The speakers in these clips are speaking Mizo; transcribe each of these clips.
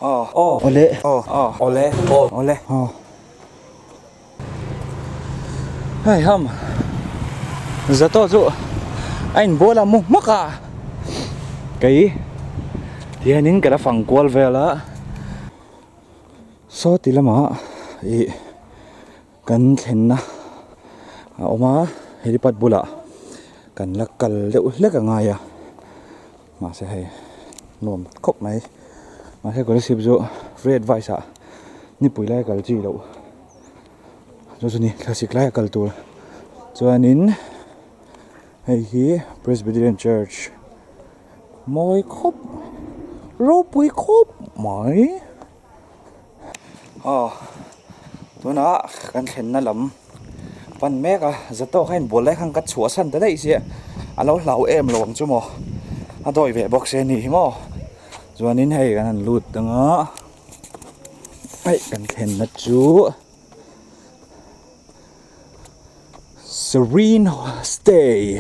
Aw aw awle aw aw awle aw awle aw hei ham zato chu a inbual a mu hmak a kei tihianin ka la fang kual vel a saw ti lamah ih kan thlenna a awm a helipad bulah kan la kal deuh hlek a ngai a. Mahse hei nuam khawp mai mahse scholarship chu free advice ah nipui lai a kal chi loh chu chu ni thlasik lai a kal tur chuanin hei hi Presbyterian church mawi khawp ropui khawp mai aw tunah kan thlenna lam pan mek a za tawk a inbual lai khan ka chhuahsan ta daih sia a lo hlau em lo ang chu maw a dawi ve bawk se a nih hi maw chuanin hei kan han lut ang a hei kan thlenna chu Serene Stay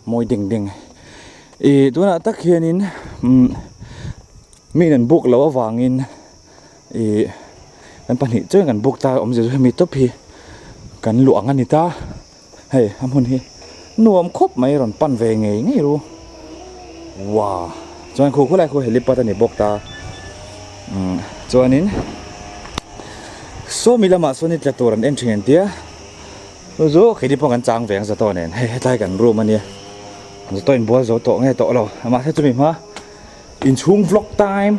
mawi ding ding ih tunah tak hianin umm mi in an book loh avangin ih kan pahnih chuan kan book ta awmzia chu hemi tawp hi kan luah ang a ni ta hei a hmun hi nuam khawp mai rawn pan ve ngei ngei ru wow chuan khu khulai khu helipad a ni bawk ta umm chuanin sawmi lamah sawn i tla tur an en thin an tia chu chu keini pawh kan chang ve ang zato nen hei hetlai kan room a nia zato inbual zo tawh nge tawh lo mahse chumi hma inchhung vlog time.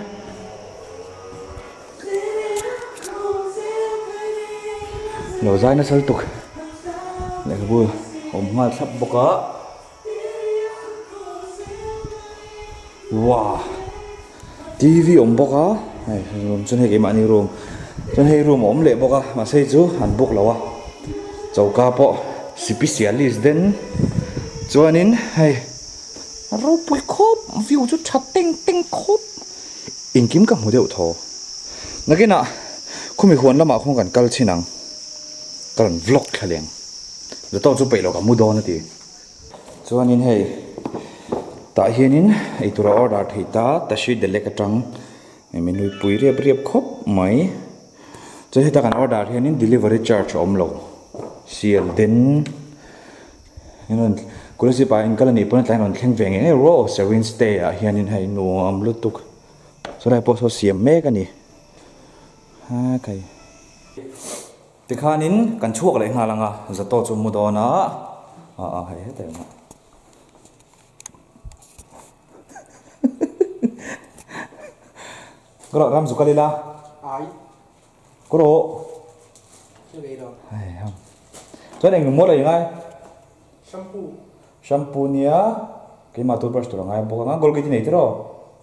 Lo zai nasa lutuk lehkhabu a awm nghal thlap bawk a wow T_V a awm bawk a hei room chuan hei keimahni room chuan hei room a awm leh bawk a mahse hei chu an book lo a choka pawh sipisialist den chuanin hei ropui khawp view chu tha teng teng khawp. Engkim ka hmu deuh tho. Nakinah khumi huan lamah khuan kan kal chhin ang. Ka rawn vlog thla leng. Zatawk chu peih lo ka mu dawn a ti. Chuanin hei tah hianin eitur a order thei ta Tashi Delek atang min nui pui riap riap khawp mai. Chuan heta kan order hianin delivery charge a awm lo. Sial den. Kolasib ah in kal a nih pawn tlai rawn thleng ve ngei ngei rawh aw Serene Stay ah hianin hei nuam lutuk chulai pawh saw siam mek a ni ha kai tikhanin kan chhuak leh nghal ang a zato chu mu dawn a ah ah hei hetah awm a ka rawh ram zu kal ila Ka rawh. Chuan eng maw lei ngai? Shampoo. Shampoo nia keimah toothbrush tur a ngai bawk anga Colgate i nei tiraw?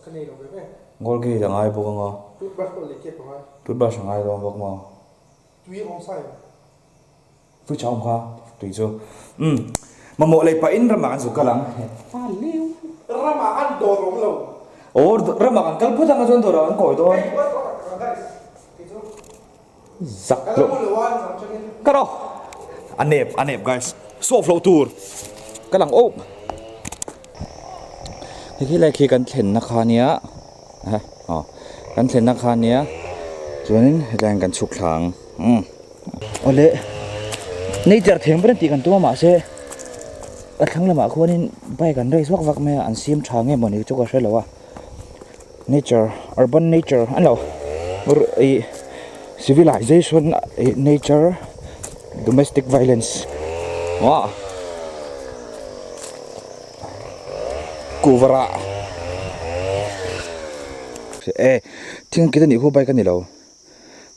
Ka nei lo ve ve. Colgate a ngai bawk anga. Toothbrush pawh lei kep a ngai. Toothbrush a ngai dawn bawk maw? Tui a awm sa em? Fridge a awm kha tui chu. Umm mamawh lei pahin ramah kan zuk kal ang. A leu. Ramah an dawr awm lo. Aw ramah kan kal phawt ang a chuan dawrah kan kawi dawn. Zak lo. Ka rawh. A nep a nep guys. Soft loh tur. Ka lang oh. Hei khi lai khi kan thlenna kha nia. Aw kan thlenna kha nia. Chuanin hetlai hian kan chhuk thla ang. Umm. Awle nature theng ber an tih kan tum a mahse a thlang lamah khuanin bike an race vak vak mai a an siam tha nge mawni chu ka hre lo a nature urban nature an lo ih civilization ih nature domestic violence ah kuhva rah e thing kil anih khu bike a ni lo.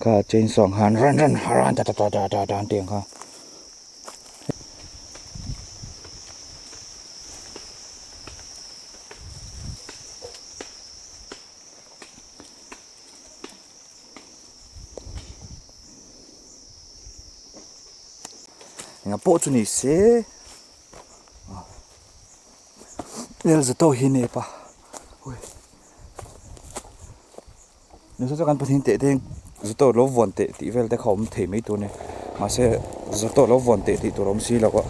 Kha chainsaw ang khan ran ran ran ta ta ta ta ta ta an tih ang kha. Enga pawh chu ni se Elza tawh hi nep a. Nasa chu kan pathian teh te zato lo vuan teh tih vel te kha awm thei mai tur a ni mahse zato lo vuan teh tih tur a awm si lo a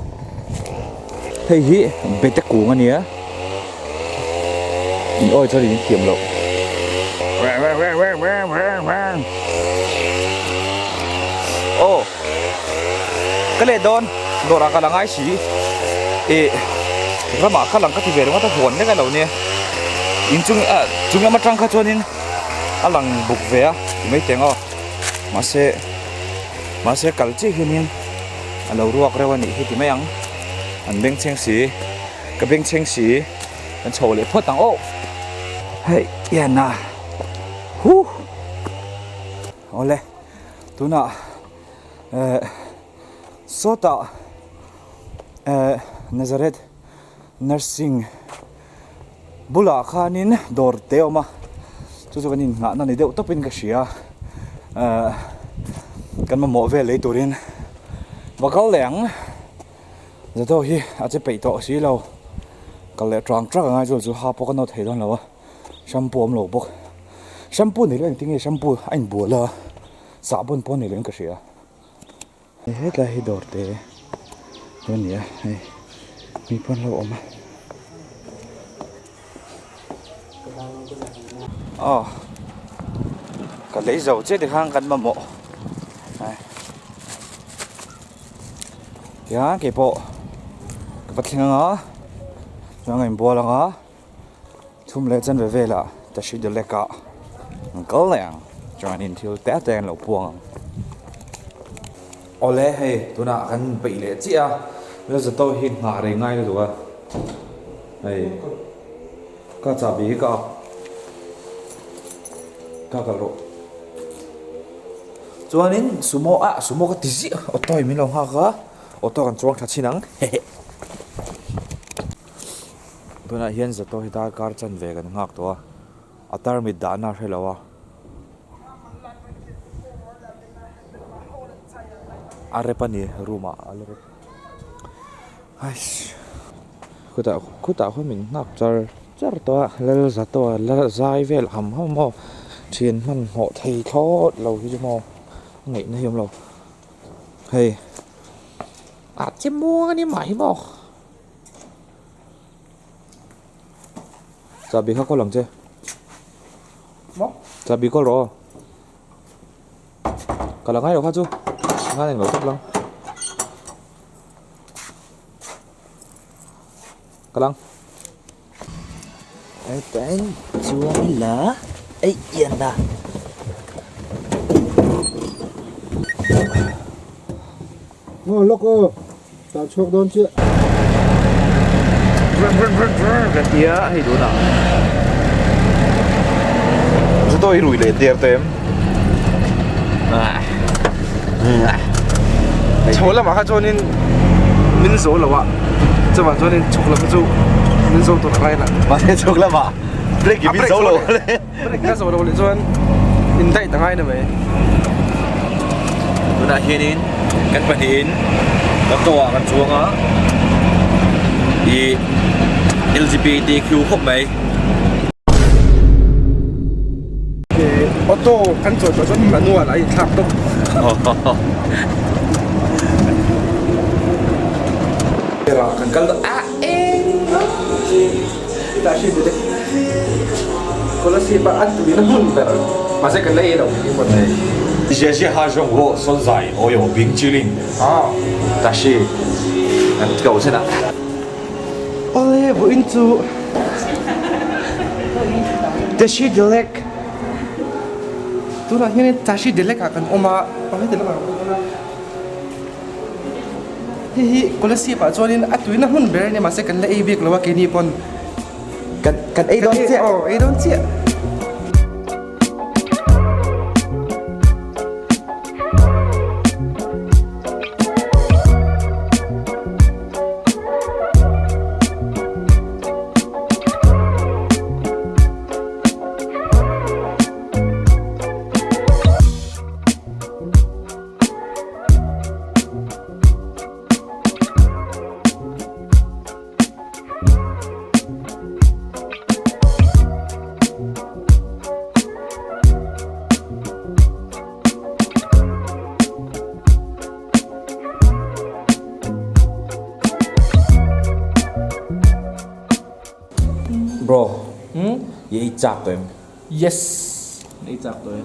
hei hi bete kung a nia in awi chuan in thiam loh. Aw ka leh dawn dawrah ka la ngai si ih ramah kha lang ka ti ve ringawt a huan vek a lo nia inchung ah chung lam atang kha chuanin a lang buk ve a ti mai teng aw mahse mahse kal chiah hianin a lo ruak reuh a nih hi ti mai ang an bengchheng si ka bengchheng si kan chho leh phawt ang aw hei hian a huh awle tunah eh sawtah eh Nazareth nursing bulah khanin dawr te a awm a chu chu kan inngahna ni deuh tawpin ka hria eh kan mamawh vel lei turin va kal leh ang. Zato hi a che peih tawh si lo kal leh tang tang angai chu chu ha pawh ka nawt thei dawn lo a shampoo awm lo bawk shampoo nei lo engtin nge shampoo a inbual a sahbawn pawh nei lo in ka hria hetlai hi dawr te chu a ni a hei mi pawh an lo awm a aw ka lei zo chiah tikhan kan mamawh. Tiang kei pawh ka va thleng anga chuan ka inbual anga thum leh chanve velah taxi delek ah an kal leh ang chuanin thil te te an lo puang ang. Awle hei tunah kan peih leh chiah a Lalzatho hi nghah rei ngai lutuk a hei ka chahbi hi ka ak ka kalh rawh. Chuanin sumo ah sumo ka ti ziah auto in min lo nghak a auto kan chuang tha chin ang hehe tunah hian zato hi darkar chanve kan nghak tawh a a tarmit dahna a hre lo a a rep a ni room ah a la rep eish khutah khutah khawn min nghak char char tawh a lal zato a la zai vel ham ham maw thian hmanhmawh thei thlawt lo hi chu maw a ngaihna hi awm lo hei ah che muang a ni mah hi maw chahbi kha kawl ang che chahbi kawl rawh aw. Ka la ngai lo kha chu ngai englo tawp lang ka lang Pen chuan la ei ian la. Aw lawk aw tah chhuak dawn chiah. Ka tia hei tunah chu tawh i rui leh der te em chho lamah kha chuanin min zo lo a chuvang chuanin chhuk lam chu min zo tur a ngai la mahse chhuk lamah brake in min zo lo brake ka zo lo leh chuan in daih ta ngai na mai. Tunah hianin kan pahnihin auto ah kan chuang a ih LGBTQ khawp mai. Auto kan chuan tawh chuan manual a inthlak tawp. Kan kal a eng. Tah hri te Kolasib a an tuina hmun ber mahse kan la ei lo tih pawh nei. Jie jie ha zhong wo son zai o yo bing chi ling ta shi an ko chen a. Awle vawiin chu Tashi Delek tunah hianin Tashi Delek ah kan awm a, aw heti lamah kan awm a. Hei hi Kolasib ah chuanin a tuina hmun ber a nia mahse kan la ei bik lo a keini pawn kan kan ei dawn chiah aw ei dawn chiah. Bro, i ei chak tawh em? Yes. Ei chak tawh e.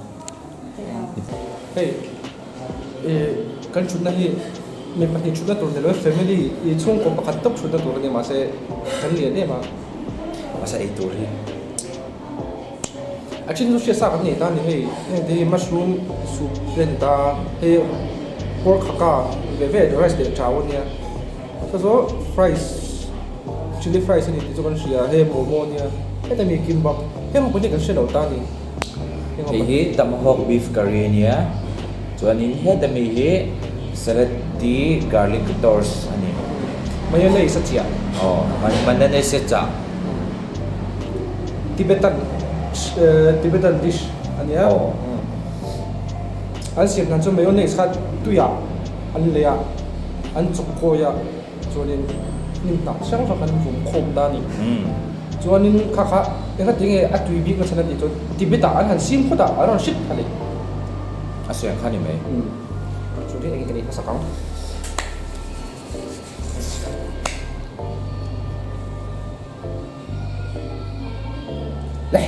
Hei kan thutna hi mi pahnih thutna tur ni lo family i chhungkaw pakhat tawp thutna tur a ni mahse kan lian em a. Mahse ei tur hi. A then chu hriat sa kan nei ta a ni hei heng te hi mushroom soup te a ni ta a hei pork hakka ve ve rice leh chau a nia saw saw fries chilli fries a ni tih chu kan hria hei momo a nia heta mi kimbap heng ho pahnih kan hre lo ta a ni. Hei hi tomahawk beef curry a nia chuanin heta mi hi salad di garlic toast a ni. Mayonnaise a chiah. Aw mayonnaise a chah. Tibetan Tibetan dish a nia. An siam dan chu mayonnaise kha tuiah an lei a, an chawk kawi a, chuanin hnim hnah hrang hrang an vawm khawm ta a ni. Chuanin kha kha engati nge a tui bik nachhan a tih chuan Tibet ah an han sim phawt a, an rawn hrit a ni. A siam kha ni mai. Chuan eng nge ka neih hmasak ang? Le.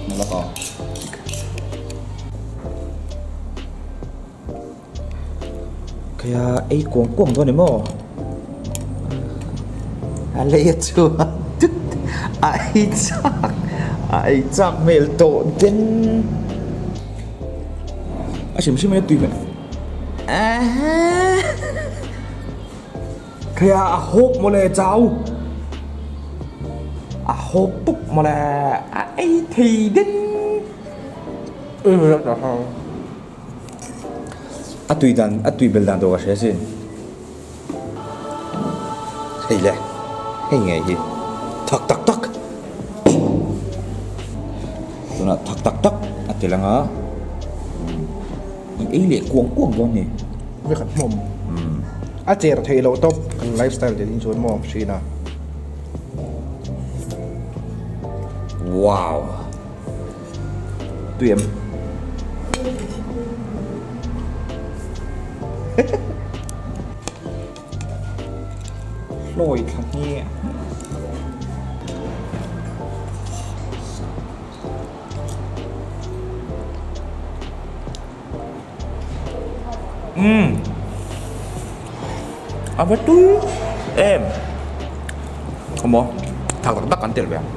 Nala ka. Kaya ei kuang kuang dawn em aw. A lei a chuan tut a ei chak a ei chak hmel tawh den. A hrim hrim in a tui hmel. Kaya a hawp mawle chau. A hawp pup mawle a ei thei den. A tui dan a tui bel dan tur ka hria sin. Hei le hei ngei hi thak tak tak tunah thak tak tak a ti lang a i ei leh kuang kuang dawn ni. Ve khat hlawm a cher theih loh tawp kan lifestyle te ding chuan maw hrin a. Wow. Tui em? Hlawi thla nghe. Umm. A va tui em. Awmaw thak tak tak an tel ve ang.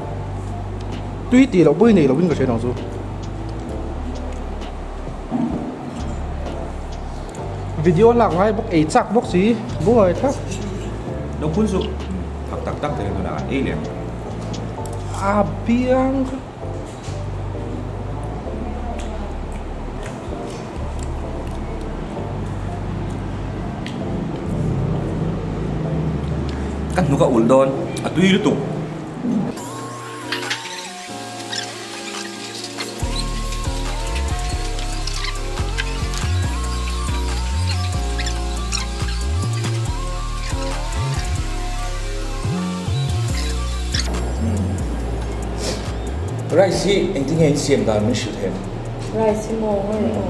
Tui tih loh pawhin nei lovin ka hria nang chu. Video lak ngai bawk ei chak bawk si buai thlap. Lo phun suh. Thak tak tak te tunah an ei leh. A biang kha. Ka hnuk a ulh dawn a tui lutuk. Rice hi engtin nge in siam dan min hrilh em? Rice hi maw ngawi aw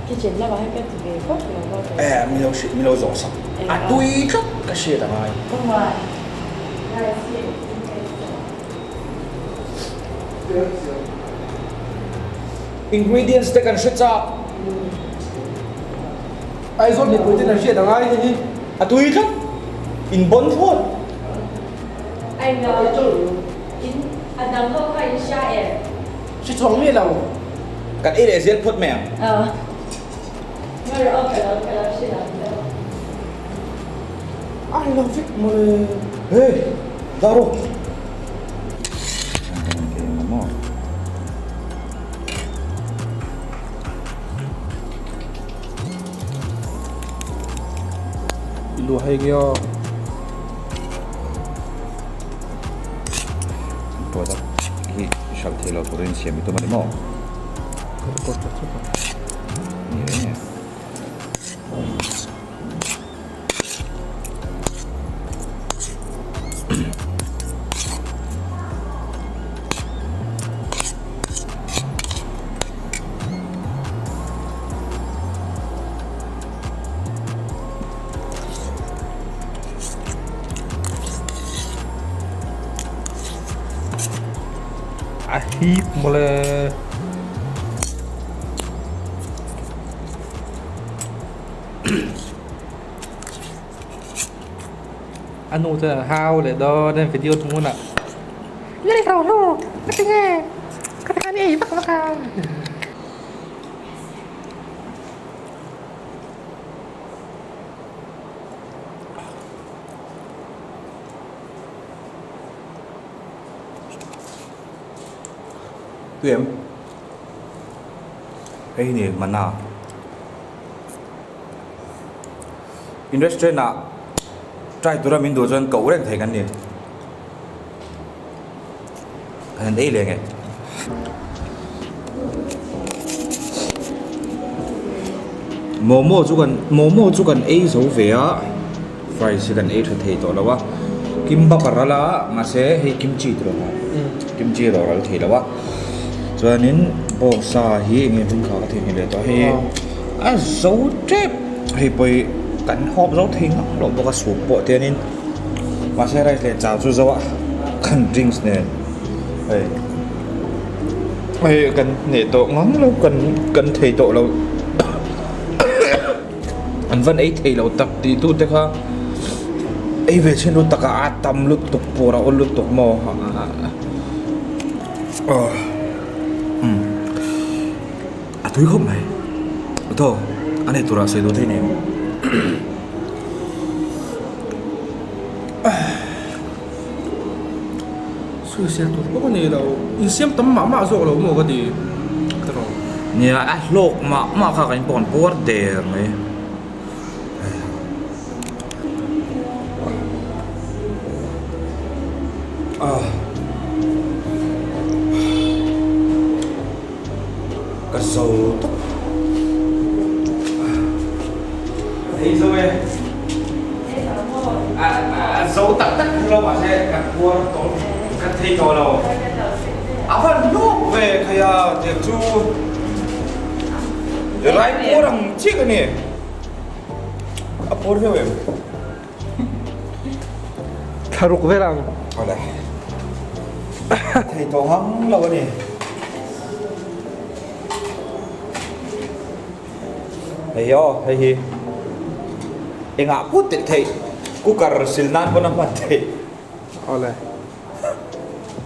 kitchen lamah hian ka ti ve vak lo va. Eh min lo hrilh min lo zawh sak a tui tlat ka hriat a ngai. Kawngah rice hi engtin nge in siam? Ingredients te kan hre chak. Aizawl mipui ten an hriat a ngai hi. A tui tlat in bon thlawt. In a dang ho kha in hria em? Hre chuang miah lo. Kan ei leh zel phawt mai ang. Aw. Ngawi rawh aw ka lo ka lo hrilh ang che. A lo vek mawle. Hey! Dah rawh. I luah hei nge aw. Product hi hralh thei lo turin siam i tum a ni maw? Ka record ta chauh a. Ni reng e. A hip mawle. A nu chuan an hau leh dawn a video thung hunah Lei ro ro ka ti nge ka ti khan i ei vak vak a. Tui em? Hei hi ni mana. In restaurant ah try tura min duh chuan koh reng thei kan ni. Kan han ei leh nge. Momo chu kan momo chu kan ei zo ve a fries hi kan ei tha thei tawh lo a kimbap a ral a mahse hei kimchi te rawh kimchi erawh a ral thei lo a chuanin bawngsa hi eng nge hmun kha ka theihnghilh leh tawh hei a zo tep hei pawh hi kan hawp zo thei ngam loh bawk a soup pawh tianin mahse rice leh chau chu zo a kan drinks nen hei hei kan hneh tawh ngang lo kan kan thei tawh lo an van ei thei lo tak tih tu te kha ei ve chhin lut takah a tam lutuk pawr a awl lutuk maw a tui khawp mai thaw a nei turah sawi duh thei nen. Sawisel tur pawh ka nei lo, insiam tam mah mah zawk lo maw ka ti ka rawh. Nia a hlawk mah mah kha kan inpawh kan puar der mai. Ka zo tawp. Ei zo e. A zo tak tak lo mahse kan puar tawh kan thei tawh lo. A van hlawk ve khaia tiang chu rai puar ang chiah ka ni. A puar viau em? Thla ruk vel ang. Awle. Thei tawh ngang lo a ni. Hei aw, hei hi. Engah pawh telh theih. Cooker sil nan pawn a hman theih. Awle.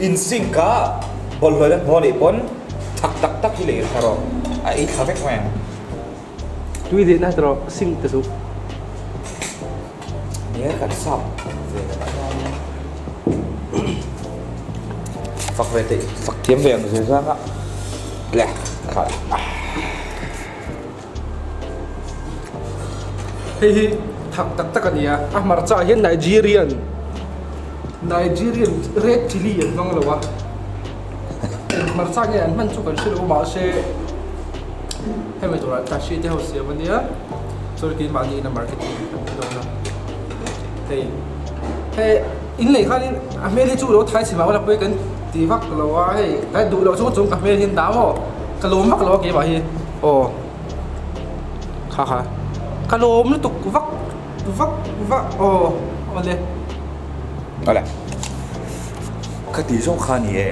In sink a bawlhhlawh na hmuh a nih pawn thak tak tak hi lei thla rawh. A ei thla vek mai ang. Tui leh na tawh sink te chu. Nia kan sap ve ta tak a. Fak ve theih fak thiam ve ang zir zang a. Le kha. Hei hi thak tak tak a ni a, a hmarcha ah hian Nigerian Nigerian red chilli an hmang lo a. Eng hmarcha nge an hman chu kan hre lo mahse Hemi turah taxi te ho siam a nia chuan keimahni ina marketing kan ti dawn a hei hei in lei khanin a hmel hi chu lo thai chhe mah ula pawi kan ti vak lo a hei ka duh loh chung chung ka hmel hi an dah maw ka lawm vak lo a keimah hi aw kha kha ka lawm lutuk vak vak vak aw awle awle ka tih zawng kha a ni e.